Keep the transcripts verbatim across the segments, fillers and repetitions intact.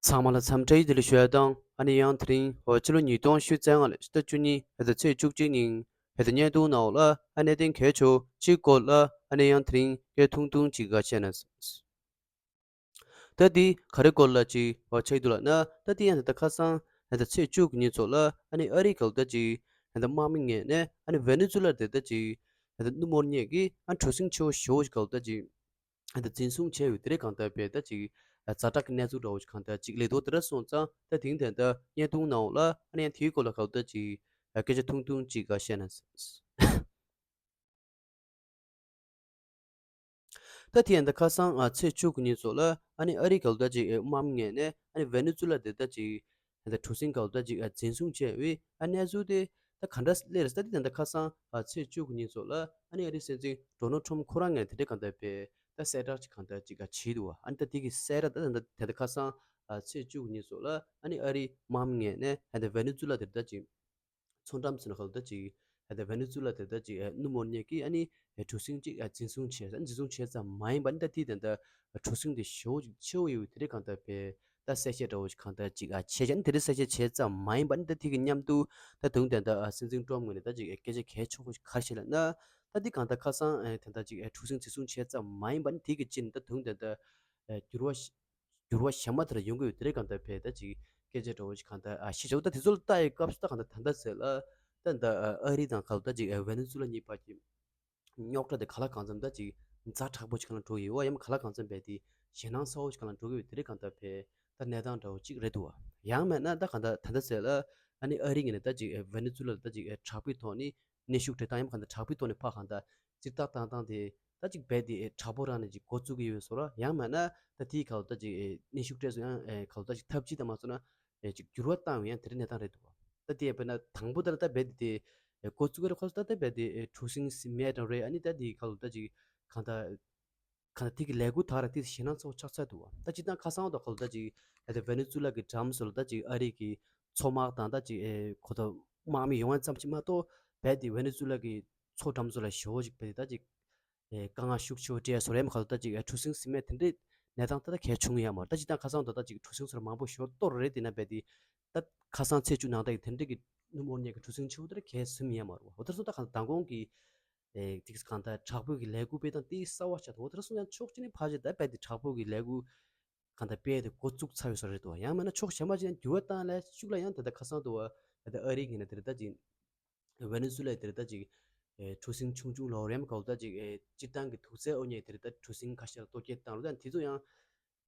ཚང་མ་ལ་འཚམས་འདྲི་བདེ་ལེགས་ཞུ་ཡ་དང་། ཨ་ནི་ཡང་དེ་རིང་འོ་ཕྱི་ལོ་ཉིས་སྟོང་ཉི་ཤུ་རྩ་ལྔ་ལོའི་ཕྱི་ཟླ་བཅུ་གཉིས་ཕྱི་ཟླ་ཚེས་བཅུ་གཅིག་ཉིན་ཕྱི་ཟླ་བརྙན་ཐུང་ནང་ལ་ཨ་གནད་དོན་གལ་ཆེ་བ་གཅིག་སྐོར་ལ་ཨ་ནི་ཡང་དེ་རིང་སྐད་ཐུང་ཐུང་ཅིག་ག་བཤད་ན། ད་འདི་ག་རེ་སྐོར་ལ་ཅིག་བ་ཆགས་འདུག་ལབ་ན། ད་འདི་ཡང་ད་ལྟ་ཁ་སང་ད་ལྟ་ཚེས་བཅུ་གི་ཉིན་ཚོ་ལ་ཨ་ནི་ཨ་རི་ག་ལ་ད་ཅིག་ད་ལྟ་དམག་མི་ངོས་ནས་ཨ་ནི་ཝེ་ནེ་ཛུ་ལ་དེ་ད་ཅིག་ད་ལྟ་སྣུམ་འཁོར་ཉོས་ཀྱི་ཨ་གྲུ་གཟིངས་ཆེ་བོ་ཞེ་བོ་ཞིག་ག་ལ་ད་ཅིག་ད་ལྟ་འཛིན་བཟུང་བྱས་ཡོད། དེ་རེད། གང་ལྟར་བས་ད་ཅིག་ཛ་དྲག་གི་གནས་ཚུལ་འདྲ་བོ་ཞིག་གང་ལྟར་ཅིག་སླེབས་འདུག་དེ་འདྲ་སོང་ཙང་ད་དེང་དེ་ད་བརྙན་ཐུང་ནང་ལ་ཨ་ནི་ཡང་དེའི་སྐོར་ལ་ག་ལ་ད་ཅིག་སྐད་ཆ་ཐུང་ཐུང་ཅིག་ག་བཤད་ན། ད་དེ་ཡང་ད་ཁ་སང་ཨ་ཚེས་བཅུ་གི་ཉིན་ཚོ་ལ་ཨ་ནི་ཨ་རི་ག་ལ་ད་ཅིག་ཨེ་དམག་མི་ངོས་ནས་ཨ་ནི་ཝེ་ནེ་ཛུ་ལ་དེ་ད་ཅིག་ད་གྲུ་གཟིངས་ག་ལ་ད་ཅིག་ཨ་འཛིན་བཟུང་བྱས་པའི་ཨ་གནས་ཚུལ་དེ་ད་ག་འདྲ་སླེབས་རེད། ད་དེ་ད་ཁ་སང་ཨ་ཚེས་བཅུ་གི་ཉིན་ཚོ་ལ་ཨ་ནི་ཨ་རིའི་སྲིད་འཛིན་ཌོ་ནལ་ཊམ་ཁོ་རང་ངོས་ནས་དེ་འདྲ་གང་ལྟར་བས་ད་གསལ་བསྒྲགས་ཅིག་གང་ལྟར་ཅིག་ག་བྱས་འདུག་བ། ཨ་ནི་ད་དེ་གི་གསལ་བསྒྲགས་ད་ད་ད་ཁ་སང་ཨ་ཚེས་བཅུ་གི་ཉིན་ཚོ་ལ་ཨ་ནི་ཨ་རིའི་དམག་མི་ངོས་ནས་ཨ་ད་ཝེ་ནེ་ཛུ་ལ་དེ་ད་ཅིག་མཚོ་འགྲམ་ཟེར་ན་ག་ལ་ད་ཅིག་ཨ་ད་ཝེ་ནེ་ཛུ་ལ་དེ་ད་ཅིག་ཨ་སྣུམ་འཁོར་ཉོས་ཀྱི་ཨ་ནི་ཨ་གྲུ་གཟིངས་ཅིག་ཨ་འཛིན་བཟུང་བྱས། ཨ་འཛིན་བཟུང་བྱས་ཙམ་མ་ཡིན་པ་ནི་ད་དེ་དེ་འདྲ་གྲུ་གཟིངས་དེ་ཞེ་བོ་ཅིག་ཆེ་བོ་ཡོད་དེ་རེད། གང་ལྟར་བས་ད་གསལ་བཤད་འདྲ་བོ་ཞིག་གང་ལྟར་ཅིག་ཨ་བྱས་ཀྱང་དེ་རིང་གསལ་བཤད་བྱས་ཙམ་མ་ཡིན་པ་ནི་ད་དེ་གི་མཉམ་དུ་ད་དུང་དེ་འདྲ་ཨ་སྲིད་འཛིན་ཊམ་ངོས་ནས་ད་ཅིག་ཨ་སྐད་ཆ་གལ་ཆེ་བོ་ཞིག་ག་རེ་བཤད་ལབ་ན། ད་དེ་གང་ལྟར་ཁ་སང་ཨ་དེ་འདྲ་ཅིག་ཨ་གྲུ་གཟིངས་འཛིན་བཟུང་བྱས་ཙམ་མ་ཡིན་པ་ནི་དེ་གི་རྗེས་ནས་ད་དུང་དེ་འདྲ་ཨ་འགྱུར་བ་ཞིག་འགྱུར་བ་གཞན་པ་དེ་འདྲ་ཡོང་གི་ཡོད་དེ་རེད། གང་ལྟར་བས་ད་ཅིག་སྐད་ཆ་འདྲ་བོ་ཞིག་གང་ལྟར་ཨ་ཤེས་བྱ་བ་ད་དེ་ཚོ་ལ་ལྟ་ཡི་སྐབས་སུ་ད་གང་ལྟར་ད་ལྟ་ཟེར་ལ་ད་ད་ཨ་རི་དང་ག་ལ་ད་ཅིག་ཨ་ཝེ་ནེ་ཛུ་ལ་གཉིས་བར་གྱི་རྙོག་དྲ་དེ་གང་ལ་གང་འཚམ་ད་ཅིག་ཛ་དྲག་པོ་ཞིག་གང་ལ་འགྲོ་གི་ཡོད་བ། ཡང་གང་ལ་གང་འཚམ་བས་དེ་ཞེད་སྣང་ཚ་བོ་ཞིག་གང་ལ་འགྲོ་གི་ཡོད་དེ་རེད། གང་ལྟར་བས་ད་གནས་སྟངས་འདྲ་བོ་ཅིག་རེད་འདུག་བ། ཡང་མེད་ན་ད་གང་ལྟར་ད་ལྟ་ཟེར་ལ་ཨ་ནི་ཨ་རི་ངོས་ནས་ད་ཅིག་ཨ་ཝེ་ནེ་ཛུ་ལ་ལ་ད་ཅིག་ཨ་དྲག་པོའི་ཐོག་ནས་གནོན་ཤུགས་སྤྲད་སྟངས་ཡང་གང་ལྟར་དྲག་པོའི་ཐོག་ནས་ཕར་གང་ལྟར་སྤྱིར་བཏང་བཏང་སྟངས་དེ་ད་ཅིག་རྦད་དེ་དྲག་པོ་རང་ནས་ཅིག་འགོ་བཙུགས་ཀྱི་ཡོད་བཟོ་འདྲ། ཡང་མིན་ན་ད་དེའི་ག་ལ་ད་ཅིག་ཨེ་གནོན་ཤུགས་སྤྲད་སོང་ཡང་ཨེ་ག་ལ་ད་ཅིག་ཐབས་ཇུས་དང་མ་སོང་ན་ཨེ་ཅིག་འགྱུར་བ་བཏང་བའི་ཡང་དེ་འདྲ་གནས་སྟངས་རེད་འདུག་བ། ད་དེ་དཔེར་ན་དང་པོ་ད་ལ་ད་རྦད་དེ་དེ་ཨེ་འགོ་བཙུགས་ཀྱི་རེད། ཁོ་ཚོ་ད་ལྟ་རྦད་དེ་ཨེ་གྲུ་གཟིངས་སི་མེད་དང་རེད། ཨ་ནི་ད་དེའི་ག་ལ་ད་ཅིག་གང་ལྟར་གང་ལྟར་དེ་གི་ལས་འགུལ་དག་ར་དེ་ཞེད་སྣང་ཚ་བོ་ཆགས་ཚར་འདུག་བ། ད་སྤྱིར་བཏང་ཁ་སང་དང་ག་ལ་ད་ཅིག་ཨེ་ད་ཝེ་ནེ་ཛུ་ལ་གི་འགྲམ་སོ་ལ་ད་ཅིག་ཨ་རི་གི་མཚོ་དམག་དང་ད་ཅིག་ཨེ་གོ་ད་དམག་མི་ཡོང་བ་ཙམ་ཞིག་མ་གཏོགས་རྦད་དེ་ཝེ་ནེ་ཛུ་ལ་གི་མཚོ་འགྲམ་སོ་ལ་ཞེ་བོ་ཞིག་རྦད་དེ་ད་ཅིག་ཨེ་དཀའ་ངལ་ཤུགས་ཆེ་བོ་འཕྲད་སོང་རེད། མ་ག་ལ་ད་ཅིག་ཨེ་གྲུ་གཟིངས་སི་མེད་དེ་འདྲའི་གནས་སྟངས་ད་ལྟ་གལ་བྱུང་ཡོད་མ་རེད། ད་སྤྱིར་བཏང་ཁ་སང་ད་ལྟ་ཅིག་གྲུ་གཟིངས་སོ་མང་པོ་ཞེ་བོ་གཏོར་རེད། དེ་ན་རྦད་དེ་ད་ཁ་སང་ཚེས་བཅུ་ནང་ད་ཡི་དེ་འདྲའི་གི་སྣུམ་འཁོར་ཉོས་ཀྱི་གྲུ་གཟིངས་ཆེ་བོ་དེ་འདྲ་གལ་བཟུང་ཡོད་མ་རེད་བ། འོ་ད་སོ་ད་གང་ལྟར་མདང་དགོང་གི་ཨེ་དེ་གང་ལྟར་དྲག་པོའི་གི་ལས་འགུལ་སྤེལ་སྟངས་དེ་གསར་བ་ཆགས་འདུག་འོ་ད་སོ་ཡང་ཕྱོགས་གཅིག་ནས་ཕལ་ཆེར་ད་རྦད་དེ་དྲག་པོའི་གི་ལས་འགུལ་གང་ལྟར་སྤེལ་ཏེ་འགོ་བཙུགས་ཚར་ཡོད་ས་རེད་འདུག་ཡང་མིན་ན་ཕྱོགས་གཞན་པ་ཅིག་ཡང་འགྱུར་བ་བཏང་ལས་ཤུགས་ལ་ཡང་ད་ལྟ་ཁ་སང་འདུག་བ། ད་ལྟ་ཨ་རི་ངོས་ནས་དེ་རེད་ད་ཅིག་ཝེ་ནེ་ཛུ་ལ་དེ་རེད་ད་ཅིག་ཨེ་གྲུ་གཟིངས་ཆུང་ཆུང་ལོག་རེམ་ག་ལ་ད་ཅིག་ཨེ་སྤྱིར་བཏང་གི་དུག་རྫས་དབོར་མཁན་དེ་རེད་ད་གྲུ་གཟིངས་ཁ་ཤས་ལ་གཏོར་སྐྱོན་བཏང་རེད། ད་དེ་ཚོ་ཡང་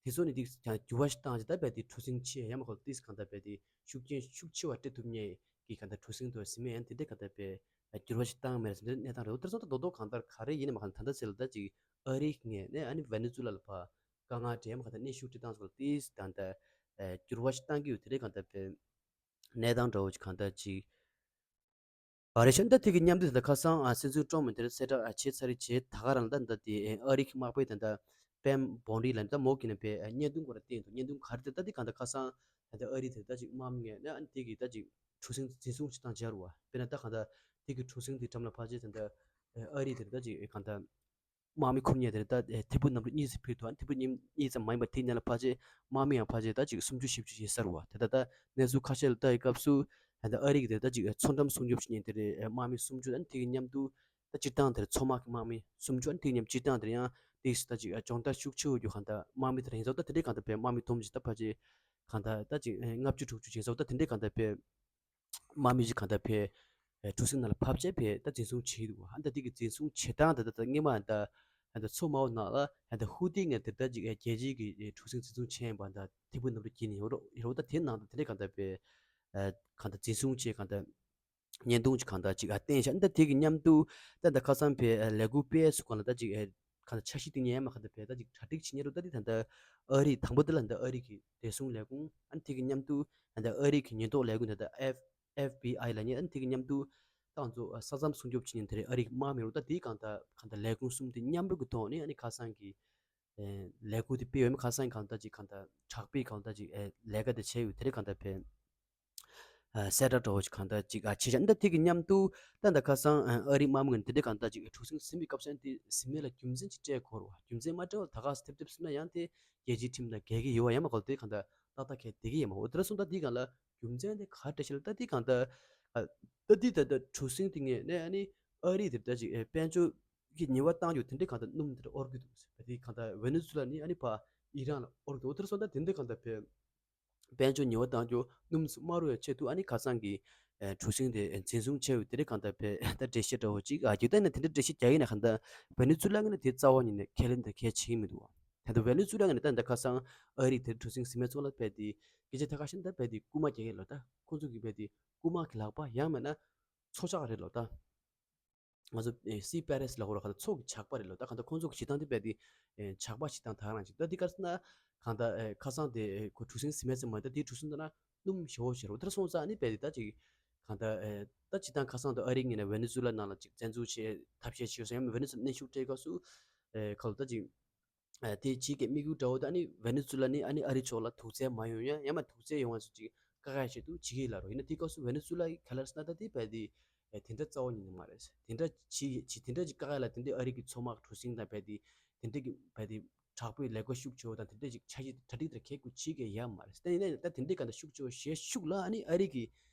དེ་ཚོ་ནི་དེ་ཡང་འགྱུར་བ་ཞིག་བཏང་ཅིག་ད་རྦད་དེ་གྲུ་གཟིངས་ཆེ་ཡང་མ་ག་ལ་ཏིས་གང་ལྟར་རྦད་དེ་ཤུགས་རྐྱེན་ཤུགས་ཆེ་བ་སྤྲད་ཐུབ་མཁན་གྱི་གང་ལྟར་གྲུ་གཟིངས་དང་སི་མེད་ཡང་དེ་འདྲ་གང་ལྟར་རྦད་འགྱུར་བ་ཞིག་བཏང་མེད་རེད་ཟེར་འདྲ་གནས་སྟངས་རེད། འོ་དེ་ཚོ་ད་རྡོག་རྡོག་གང་ལྟར་ག་རེ་ཡིན་ནམ་གང་ལྟར་ད་ལྟ་ཟེར་ལ་ད་ཅིག་ཨ་རི་ངོས་ནས་ཨ་ནི་ཝེ་ནེ་ཛུ་ལ་ལ་ཕར་དཀའ་ངལ་འཕྲད་མ་གང་ལྟར་གནོན་ཤུགས་སྤྲད་སྟངས་སོགས་ལ་ཏིས་གང་ལྟར་ཨེ་འགྱུར་བ་ཞིག་བཏང་གི་ཡོད་དེ་རེད། གང་ལྟར་རྦད་གནས་སྟངས་འདྲ་བོ་ཅིག་གང་ལྟར་ཅིག་ཨ་རེ་ཤ་ད་དེ་གི་མཉམ་དུ་ད་ལྟ་ཁ་སང་ཨ་སྲིད་འཛིན་ཊམ་དེ་འདྲ་གསལ་བསྒྲགས་ཨ་བྱས་ཚར་རེད། བྱས་ད་ག་རང་ད་ད་དེ་ཨ་རི་གི་དམག་དཔོན་ད་ད་པེམ་བོན་རི་ལ་ད་མོ་གི་ནས་པའི་ཨ་བརྙན་ཐུང་སྐོར་ལ་བསྟན་འདུག་བརྙན་ཐུང་ག་རེ་ད་ད་དེ་གང་ད་ཁ་སང་ད་ད་ཨ་རི་དེ་ད་ཅིག་དམག་མི་ངོས་ནས་ཨ་དེ་གི་ད་ཅིག་གྲུ་གཟིངས་འཛིན་བཟུང་བྱེད་སྟངས་སྦྱར་བ་དཔེར་ན་ད་གང་ད་དེ་གི་གྲུ་གཟིངས་དེ་འགྲམ་ལ་ཕར་ཆེར་ད་ད་ཨ་རི་དེ་ད་ཅིག་གང་ད་དམག་མི་ཁུར་མཁན་དེར་ད་ཐད་འཕུར་གནམ་གྲུ་གཉིས་ཙམ་ཕུལ་འདུག་ཨ་ཐད་འཕུར་གཉིས་གཉིས་ཙམ་མ་ཡིན་པ་དེའི་ནང་ལ་ཕལ་ཆེར་དམག་མི་ཡང་ཕལ་ཆེར་ད་ཅིག་སུམ་ཅུ་བཞི་བཅུ་ཡིན་ས་རེད་བ། དེ་ད་ལྟ་གནས་ཚུལ་ཁ་ཤས་ལ་ལྟ་ཡི་སྐབས་སུ་ད་ལྟ་ཨ་རི་གི་དེར་ད་ཅིག་མཚོ་འགྲམ་སྲུང་སྐྱོབ་བྱེད་མཁན་དེར་དམག་མི་སུམ་ཅུ་ཨ་ནི་དེ་གི་མཉམ་དུ་ད་སྤྱིར་བཏང་དེར་མཚོ་དམག་གི་དམག་མི་སུམ་ཅུ་ཨ་ནི་དེ་གི་མཉམ་སྤྱིར་བཏང་དེར་ཡང་དེ་ད་ཅིག་སྦྱོང་བརྡར་ཤུགས་ཆེ་བོ་རྒྱུ་གང་ལྟར་དམག་མི་དེར་ཡིན་ཙང་ད་དེ་འདྲའི་གང་ལྟར་བས་དམག་མི་བསྡོམས་ཀྱི་ད་ཕལ་ཆེར་གང་ལྟར་ད་ཅིག་ལྔ་བཅུ་དྲུག་ཅུ་ཡིན་ཙང་ད་དེ་འདྲའི་གང་ལྟར་བས། དམག་མི་ཅིག་གང་ལྟར་ཕེ་གྲུ་གཟིངས་ནང་ལ་ཕབ་བྱས་ཕེ་ད་འཛིན་བཟུང་བྱས་འདུག་ཨ་ད་དེ་གི་འཛིན་བཟུང་བྱེད་སྟངས་ད་ད་ད་སྔོན་མ་ད་ད་མཚོ་དམར་པོ་ནང་ལ་ད་ཧུ་ཏི་ངས་དེ་ད་ཅིག་རྒྱལ་སྤྱིའི་གི་གྲུ་གཟིངས་འཛིན་བཟུང་བྱས་ཡིན་པ་ད་ཐད་འཕུར་གནམ་གྲུ་བརྒྱུད་ནས་ཡོད་རོགས་ཡོད་རོགས་ད་དེ་ནང་ད་དེ་འདྲའི་གང་ལྟར་ཕེ་གང་ལྟར་འཛིན་བཟུང་བྱས་གང་ལྟར་བརྙན་ཐུང་ཅིག་གང་ལྟར་ཅིག་ཨ་བསྟན་བཞག་ད་དེ་གི་མཉམ་དུ་ད་ད་ཁ་སང་ཕེ་ལས་འགུལ་སྤེལ་སུ་གང་ལ་ད་ཅིག་ག་འཆར་གཞི་དེ་ཉན་མ་ག་འདི་བས་ད་ཅིག་གྲ་སྒྲིག་བྱེད་ཉན་རུ་ད་འདི་ད་ལྟ་ཨ་རི་དང་པོ་འདི་ལ་འདི་ཨ་རི་གི་བདེ་སྲུང་ལས་ཁུངས་ཨ་ནི་དེ་གི་མཉམ་དུ་ད་ལྟ་ཨ་རི་གི་ཉེན་རྟོག་ལས་ཁུངས་ད་ལྟ་ཨེཕ་ཨེཕ་བི་ཨའི་ལ་ཉན་ཨ་ནི་དེ་གི་མཉམ་དུ་ཏང་ཙུའུ་ས་མཚམས་སྲུང་སྐྱོབ་བྱེད་ཉན་དེ་རེད། ཨ་རི་གི་དམག་མི་རུ་ད་འདི་གང་ད་གང་ད་ལས་ཁུངས་གསུམ་དེ་མཉམ་རུ་གི་ཐོག་ནས་ཨ་ནི་ཁ་སང་གི་ལས་འགུལ་དེ་སྤེལ་ཡོད་མ་ཁ་སང་གང་ད་ཅིག་གང་ད་དྲག་པའི་གང་ད་ཅིག་ལས་ཀ་དེ་བྱས་ཡོད་དེ་རེད། གང་ད་བས། གསལ་བསྒྲགས་འདྲ་བོ་ཞིག་གང་ལྟར་ཅིག་ཨ་བྱས་ཤག་འདི་དེ་གི་མཉམ་དུ་ད་ལྟ་ཁ་སང་ཨ་རིའི་དམག་མི་འདི་འདྲ་གང་ལྟར་ཅིག་གྲུ་གཟིངས་ཟིན་པའི་སྐབས་སུ་འདི་ཟིན་མེད་ལ་རྒྱུ་མཚན་ཅིག་སྤྲད་དགོས་རེད་བ། རྒྱུ་མཚན་མ་སྤྲད་བར་ད་ག་སེ་ཐེབས་ཐེབས་ཟིན་ན་ཡང་དེ་རྒྱལ་སྤྱིའི་ཁྲིམས་དང་འགལ་གྱི་ཡོད་བ། ཡང་མ་གོ་དེ་གང་ལྟར་ ཏག་ཏག་གལ་དེ་གི་ཡིན་མ། འོ་དེ་འདྲ་སོང་ཙང་དེའི་སྒང་ལ་རྒྱུ་མཚན་དེ་ག་འདྲ་ཞིག་ལ། ད་དེའི་སྒང་ད་ཨ་ད་དེ་ད་ད་གྲུ་གཟིངས་དེ་ངས་ནས་ཨ་ནི་ཨ་རི་དེ་ད་ཅིག་ཨེ་དཔལ་འབྱོར་གྱི་ཉེས་པ་བཏང་རྒྱུ་དེ་འདྲའི་སྒང་ད་སྣུམ་དེ་འདྲ་དབོར་གི་འདུག་ཟེར། ད་དེའི་སྒང་ད་ཝེ་ནེ་ཛུ་ལ་ནས་ཨ་ནི་ཕར་ཨི་རན་ལ་དབོར་གི་འདུག་འོ་དེ་འདྲ་སོང་ཙང་དེ་འདྲའི་སྒང་ད་ཕར་དཔལ་འབྱོར་ཉེས་པ་བཏང་རྒྱུ་སྣུམ་དམའ་རུ་ཡང་ཆེད་དུ་ཨ་ནི་ཁ་སང་གི་ཨེ་གྲུ་གཟིངས་དེ་ཨེ་འཛིན་བཟུང་བྱས་ཡོད། དེ་འདྲའི་སྒང་ད་ཕར་ད་འགྲེལ་བཤད་འདྲ་བོ་ཅིག་ཨ་རྒྱུ་ད་ནི་དེ་འདྲའི་འགྲེལ་བཤད་རྒྱག་ཡིན་ན་སྒང་ད་ཝེ་ནེ་ཛུ་ལ་ངོས་ནས་དེ་རྩ་བ་ཉིད་ནས་ཁས་ལེན་དང་ཁས་བྱེད་ཀྱི་མི་འདུག་བ། ད་ལྟ་ཝེ་ནེ་ཛུ་ལ་ངོས་ནས་ད་ད་ཁ་སང་ཨ་རི་དེར་གྲུ་གཟིངས་ཟིན་མེད་ཚོགས་ལ་ཕར་དེ་སྐད་ཆ་ཐད་ཀར་བཤད་ན་ད་ཕར་དེ་རྐུ་མ་རྒྱག་མཁན་ལོ། ད་ཁོང་ཚོ་གི་ཕར་དེ་རྐུ་མ་གི་ལག་པ་ཡང་མིན་ན་མཚོ་ཇག་རེད་ལོ། ད་ང་ཚོ་ཨེ་སི་པེ་རེ་སི་ལབ་དགོས་རེད། གང་ལྟར་མཚོ་གི་ཇག་པ་རེད་ལོ། ད་གང་ལྟར་ཁོང་ཚོ་གི་བྱེད་སྟངས་དེ་ཕར་དེ་ཨེ་ཇག་པ་བྱེད་སྟངས་ད་ག་རང་ཅིག་ད་དེ་ག་རེ་ཟེར་ན་གང་ལྟར་ཨེ་ཁ་སང་དེ་ཨེ་ཁོ་གྲུ་གཟིངས་ཟིན་མེད་ཟེར་མ། ད་དེའི་གྲུ་གཟིངས་ད་ན་སྣུམ་ཞེ་པོ་ཞིག་རེད། འོ་དེ་འདྲ་སོང་ཙང་ཨ་ནི་ཕར་དེ་ད་ཅིག་གང་ལྟར་ཨེ་ད་སྤྱིར་བཏང་ཁ་སང་དུ་ཨ་རི་ངོས་ནས་ཝེ་ནེ་ཛུ་ལ་ནང་ལ་ཅིག་བཙན་འཛུལ་བྱེད་ཐབས་ཤེས་བྱེད་ཡོད་ཟེར། ཡང་ཝེ་ནེ་ཛུ་ལ་གནོན་ཤུགས་སྤྲད་སྐབས་སུ་ཨེ་ཁ་ལོ་ད་ཅིག་ཨ་དེ་གཅིག་གི་དམིགས་ཡུལ་འདྲ་བོ་ད་ནི་ཝེ་ནེ་ཛུ་ལ་ནི་ཨ་ནི་ཨ་རི་ཕྱོགས་ལ་དུག་རྫས་མ་ཡོང་ཡ། ཡང་མ་དུག་རྫས་ཡོང་བ་སུ་ཅིག་བཀག་ཡ་ཆེད་དུ་བྱེད་ཀྱི་ཡོད་ལབ་རོ། ཡིན་ན་དེའི་སྐབས་སུ་ཝེ་ནེ་ཛུ་ལ་ཡི་ག་ལ་ཟེར་ན་ད་དེ་ཕར་དེ་ཨེ་དེ་འདྲ་རྩ་བ་ཉིད་ནས་མ་རེད། དེ་འདྲ་བྱེད་བྱེད་དེ་འདྲ་ཅིག་བཀག་ཡ་ལ་དེ་འདྲའི་ཨ་རི་གི་མཚོ་དམག་གྲུ་གཟིངས་དང་ཕར་དེ་དེ་འདྲ་གི་ཕར་དེ་དྲག་པོའི་ལས་ཀ་ཤུགས་ཆེ་བོ་དང་དེ་འདྲ་ཅིག་འཆར་གཞི་གྲ་སྒྲིག་དེ་འདྲ་གལ་དགོས་བྱེད་ཀྱི་ཡ་མ་རེད། དེ་ཡིན་ན་ད་དེ་འདྲའི་ག་འདྲ་ཤུགས་ཆེ་བོ་བྱེད་ཤུགས་ལ་ཨ་ནི་ཨ་རི་གི་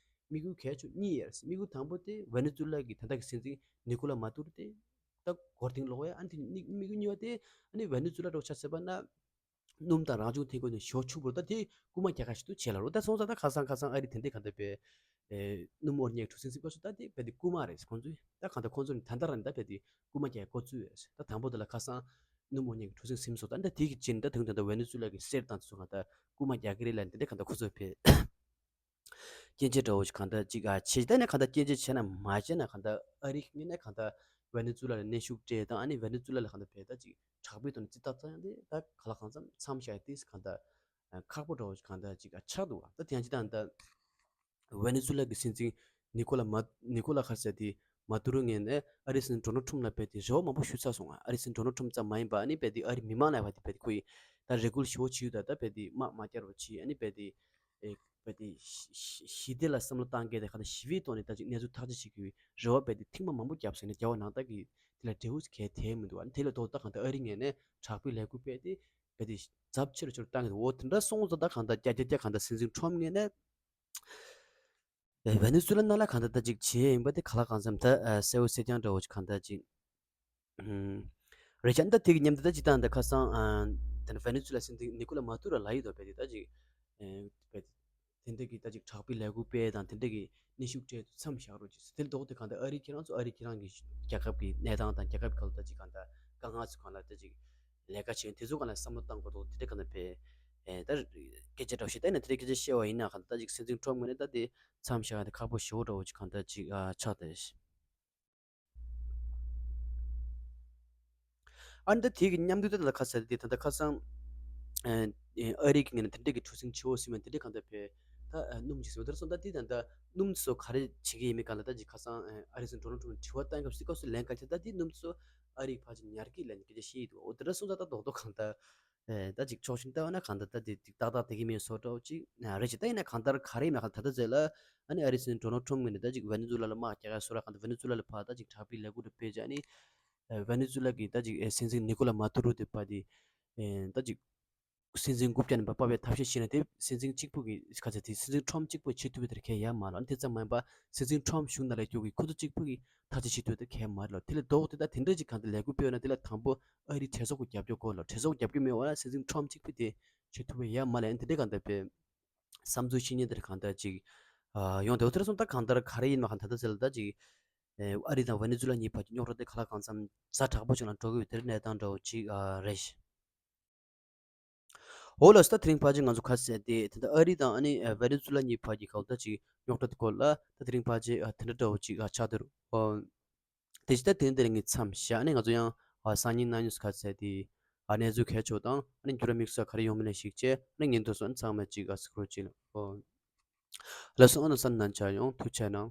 དམིགས་ཡུལ་གལ་ཆེ་གཉིས་ཡོད་རེད། དམིགས་ཡུལ་དང་པོ་དེ་ཝེ་ནེ་ཛུ་ལ་གི་ད་ལྟ་གི་སྲིད་འཛིན་ནི་ཀོ་ལ་མ་ཏུ་རོ་དེ་ད་མགོ་རྟིང་སློག་ཡ། ཨ་ནི་དེ་ནི་དམིགས་ཡུལ་གཉིས་པ་དེ་ཨ་ནི་ཝེ་ནེ་ཛུ་ལ་འདྲ་བོ་ཆ་བཞག་པ་ན་སྣུམ་དང་རང་བྱུང་ཐོན་ཁུངས་དེ་ཞེ་པོ་ཕྱུག་པོ་རེད། ད་དེ་རྐུ་མ་རྒྱག་ཁ་ཞིག་ཏུ་བྱེད་ལབ་རོ། ད་སོང་ཙང་ད་ཁ་སང་ཁ་སང་ཨ་རི་དེ་འདྲའི་ག་འདྲ་བས་ཨེ་སྣུམ་དབོར་མཁན་གྲུ་གཟིངས་ཟིན་པ་སུ་ད་དེ་བས་དེ་རྐུ་མ་རེད། ཁོང་ཚོས་ད་གང་ལྟར་ཁོང་ཚོ་ནི་ད་ལྟ་རང་ད་བས་དེ་རྐུ་མ་རྒྱག་འགོ་བཙུགས་ཡོད་རེད། ད་དང་པོ་དེ་ལ་ཁ་སང་སྣུམ་དབོར་མཁན་གྲུ་གཟིངས་ཟིན་སོང་། ད་ད་དེ་གི་རྗེས་ནས་ད་དུང་ད་ད་ཝེ་ནེ་ཛུ་ལ་གི་གསེར་དང་དེ་ཚོ་གང་ལྟར་རྐུ་མ་རྒྱག་གི་རེད་ལབ་འདི་འདྲ་གང་ལྟར་ཁོ་ཚོ་བས་སྐྱོན་བརྗོད་འདྲ་བོ་ཞིག་གང་ལྟར་ཅིག་ཨ་བྱས། ད་ནས་གང་ལྟར་སྐྱོན་བརྗོད་བྱས་ན་མ་བྱས་ན་གང་ལྟར་ཨ་རི་གི་ངོས་ནས་གང་ལྟར་ཝེ་ནེ་ཛུ་ལ་ལ་གནོན་ཤུགས་སྤྲད་དང་ཨ་ནི་ཝེ་ནེ་ཛུ་ལ་ལ་གང་ལྟར་བས་ད་ཅིག་དྲག་པོའི་ཐོག་ནས་རྩིས་རྟགས་བཙལ་ཡང་དེ་ད་ག་ལ་གང་འཚམ་མཚམས་བཞག་ཡ་དེ་གང་ལྟར་ཨ་ཁག་པོ་འདྲ་བོ་ཞིག་གང་ལྟར་ཅིག་ཨ་ཆགས་འདུག་བ། ད་དེ་ཡང་ཅི་ད་ད་ཝེ་ནེ་ཛུ་ལ་གི་སྲིད་འཛིན་ནི་ཀོ་ལ་མ་ནི་ཀོ་ལ་ག་རེ་ཟེར་དེ་མ་ཏུ་རོ་ངོས་ནས་ཨ་རིའི་སྲིད་འཛིན་ཌོ་ནལ་ཁྲོམ་ལ་བས་དེ་རེ་བ་མང་པོ་ཞུས་ཚར་སོང་ང་། ཨ་རིའི་སྲིད་འཛིན་ཌོ་ནལ་ཁྲོམ་ཙམ་མ་ཡིན་པ་ཨ་ནི་བས་དེ་ཨ་རིའི་མི་མང་ལ་བས་དེ་བས་དེ་ཁོ་ཡིས་ད་རེ་སྐུལ་ཞུ་བ་བྱས་ཡོད། ད་ད་བས་དེ་དམག་མ་རྒྱག་རོགས་བྱས། ཨ་ནི་བས་དེ་ཨེ་བས་དེ་ཞི་ཞི་བདེ་ལ་བསམ་བློ་བཏང་གལ་ཏེ་ག་ད་ཞི་བའི་ཐོག་ནས་ད་ཅིག་གནས་ཚུལ་ཐག་གཅོད་བྱེད་དགོས་རེ་བ་བས་དེ་ཐེངས་མ་མང་པོ་བརྒྱབ་ཟིན་ནས་རྒྱལ་བ་ནང་ལྟར་གྱི་དེ་ལ་འབྲས་བུ་གལ་ཐེབས་མི་འདུག་ཨ་ནི་དེ་ལས་ལྡོག་ད་གང་ལྟར་ཨ་རི་ངོས་ནས་དྲག་པོའི་ལས་འགུལ་སྤེལ་ཏེ་བས་དེ་ཚབས་ཆེ་རུ་ཆེ་རུ་བཏང་གི་འདུག་འོ་དེ་འདྲ་སོང་ཙང་ད་གང་ལྟར་རྒྱ་རྒྱ་རྒྱ་གང་ལྟར་སྲིད་འཛིན་ཁྲོམ་ངོས་ནས་ཝེ་ནེ་ཛུ་ལ་ནང་ལ་གང་ལྟར་ད་ཅིག་བྱེད་ཡིན་པ་དེ་ག་ལ་གང་འཚམ་ད་གསལ་བོ་གསལ་རྐྱང་འདྲ་བོ་ཅིག་གང་ལྟར་ཅིག་རེད་ཤག་ད་དེ་གི་མཉམ་དུ་ད་ཅིག་ད་ད་ཁ་སང་ད་ཝེ་ནེ་ཛུ་ལ་སྲིད་འཛིན་ནི་ཀོ་ལ་མ་ཏུ་རོ་ལ་ཡིད་དོ་བས་དེ་ད་ཅིག་བས་དེ་འདྲ་གི་ད་ཅིག་དྲག་པོའི་ལས་འགུལ་སྤེལ་དང་དེ་འདྲ་གི་གནོན་ཤུགས་སྤྲད་དུ་མཚམས་བཞག་རོགས་གྱིས། དེ་ལྡོག་དེ་གང་ལྟར་ཨ་རི་ཁྱེད་རང་ཚོ་ཨ་རི་ཁྱེད་རང་གི་རྒྱལ་ཁབ་ཀྱི་གནས་སྟངས་དང་རྒྱལ་ཁབ་ཁག་ལ་ད་ཅིག་གང་ལྟར་དཀའ་ངལ་ཚོ་གང་ལ་ད་ཅིག་ལས་ཀ་བྱེད་དེ་ཚོ་གང་ལ་བསམ་བློ་བཏང་དགོས་འདུག་དེ་འདྲ་གང་ལྟར་བས་ད་སྐད་ཆ་འདྲ་བོ་ཞིག་ད་ནི་དེ་འདྲ་སྐད་ཆ་བཤད་པ་ཡིན་ན་གང་ལྟར་ད་ཅིག་སྲིད་འཛིན་ཁྲོམ་ངོས་ནས་ད་དེ་མཚམས་བཞག་ཡ་དེ་ཁག་པོ་ཞེ་པོ་འདྲ་བོ་ཅིག་གང་ལྟར་ཅིག་ཆགས་བསྡད། ཨ་ནི་ད་དེ་གི་མཉམ་དུ་ད་ལ་ཁ་ས་དེ་ད་ལྟ་ཁ་སང་ཨ་རི་གི་ངོས་ནས་དེ་འདྲ་གི་གྲུ་གཟིངས་ཆེ་བོ་ཟིན་མ་དེ་འདྲ་གང་ལྟར་བས་ད་སྣུམ་ཅིག་ཟིན་པ་དེར་སོང་ད་དེ་ད་ད་སྣུམ་ཚོ་ག་རེ་བྱེད་ཀྱི་ཡིན་མིན་གང་ལ་ད་ཅིག་ཁ་སང་ཨ་རི་སྲིད་འཛིན་ཌོ་ནལ་ཁྲོམ་དྲི་བ་བཏང་སྐབས་སུ་སྐབས་སུ་ལན་ག་ཅིག་ད་དེ་སྣུམ་ཚོ་ཨ་རི་ཕར་ཅིག་ཉར་གི་ལན་སྐད་ཆ་བཤད་ཡི་འདུག་འོ་དེ་འདྲ་སོང་ཙང་ད་རྡོག་རྡོག་གང་ལྟར་ཨེ་ད་ཅིག་ཕྱོགས་ཤིག་ལྟ་བ་ན་གང་ལྟར་ད་དེ་ཏག་ཏག་དེ་གི་མིན་བཟོ་འདྲ་བོ་ཅིག་རེད་ཅིག་ད་ཡིན་ན་གང་ལྟར་ག་རེ་ཡིན་ན་གང་ལྟར་ད་ལྟ་ཚེ་ལ་ཨ་ནི་ཨ་རི་སྲིད་འཛིན་ཌོ་ནལ་ཁྲོམ་ངོས་ནས་ད་ཅིག་ཝེ་ནེ་ཛུ་ལ་ལ་དམག་རྒྱག་ཡ་བཟོ་ར་གང་ལྟར་ཝེ་ནེ་ཛུ་ལ་ལ་ཕར་ད་ཅིག་དྲག་པོའི་ལས་འགུལ་དུ་སྤེལ་བྱས་ཨ་ནི་ཨེ་ཝེ་ནེ་ཛུ་ལ་གི་ད་ཅིག་ཨེ་སྲིད་འཛིན་ནི་ཀོ་ལ་མ་ཏུ་རུ་དེ་ཕར་དེ་ཨེ་ད་ཅིག་སྲིད་འཛིན་རྐུབ་བཀྱག་ནས་ཕར་ཕབ་པའི་ཐབས་ཤེས་བྱས་ན་དེ་སྲིད་འཛིན་གཅིག་པུ་གི་ག་ཚད་དེ་སྲིད་འཛིན་ཁྲོམ་གཅིག་པུ་བྱེད་ཐུབ་པའི་དེར་ཁེལ་ཡ་མ་རེད། ཨ་ནི་དེ་ཙམ་མ་ཡིན་པ་སྲིད་འཛིན་ཁྲོམ་གཞུང་ནང་ལ་སྐྱོད་གི་ཁོ་ཚོ་གཅིག་པུ་གི་ཐག་གཅོད་བྱེད་ཐུབ་དེ་ཁེལ་མ་རེད་ལ། དེ་ལས་ལྡོག་སྟེ་ད་དེ་འདྲ་ཅིག་གང་ལྟར་ལས་འགུལ་སྤེལ་བ་ན་དེ་ལ་དང་པོ་ཨ་རིའི་གྲོས་ཚོགས་ཀྱི་རྒྱབ་སྐྱོར་དགོས་ལ། གྲོས་ཚོགས་ཀྱི་རྒྱབ་སྐྱོར་མེད་པ་ན་སྲིད་འཛིན་ཁྲོམ་གཅིག་པུས་དེ་བྱེད་ཐུབ་པ་ཡ་མ་རེད། ཨ་ནི་དེ་འདྲ་གང་ལྟར་དཔེ་བསམ་ཚུལ་བཤད་མཁན་དེར་གང་ལྟར་ཅིག་ཨ་ཡོང་དེ། འོ་དེར་སོང་ད་གང་ལྟར་ག་རེ་ཡིན་མ་གང་ལྟར་ད་ཟེར་ལ་ད་ཅིག་ཨ་རི་དང་ཝེ་ནེ་ཛུ་ལ་གཉིས་བར་གྱི་རྙོག་དྲ་དེ་ག་ལ་གང་འཚམ་ཛ་དྲག་པོ་ཅིག་ལ་འགྲོ་གི་ཡོད། དེར་གནས་སྟངས་འདྲ་བོ་ཅིག་ཨ་རེད། འོ་ལགས་སོ། ད་དེ་རིང་ཕལ་ཆེར་ང་ཚོ་ཁ་གསལ་ཏེ་དེ་འདྲ་ཨ་རི་དང་ཨ་ནི་ཝེ་ནེ་ཛུ་ལ་གཉིས་བར་གྱི་གང་ལྟར་ཅིག་རྙོག་དྲ་དེ་སྐོར་ལ་ད་དེ་རིང་ཕལ་ཆེར་དེ་འདྲ་འདྲ་བོ་ཅིག་ཆགས་བསྡད་རེད། དེ་བཞིན་ད་དེ་རིང་དེ་རིང་གི་མཚམས་བཞག་ཨ་ནི་ང་ཚོ་ཡང་སང་ཉིན་གནངས་ཉིན་སུ་ཁ་གསལ་ཏེ་གནས་ཚུལ་གལ་ཆེ་བ་དང་ཨ་ནི་འགྱུར་བ་དམིགས་བསལ་ག་རེ་ཡོང་མིན་ལ་གཞིགས་བྱས་ཨ་ནི་ཉིན་ཐོ་སོགས་ཨ་ནི་ཚང་མ་ཅིག་གཟིགས་རོགས་གྱིས། ལགས་སོ། ཨ་ནི་གསན་གནང་ཡོང་ཐུགས་རྗེ་གནང་།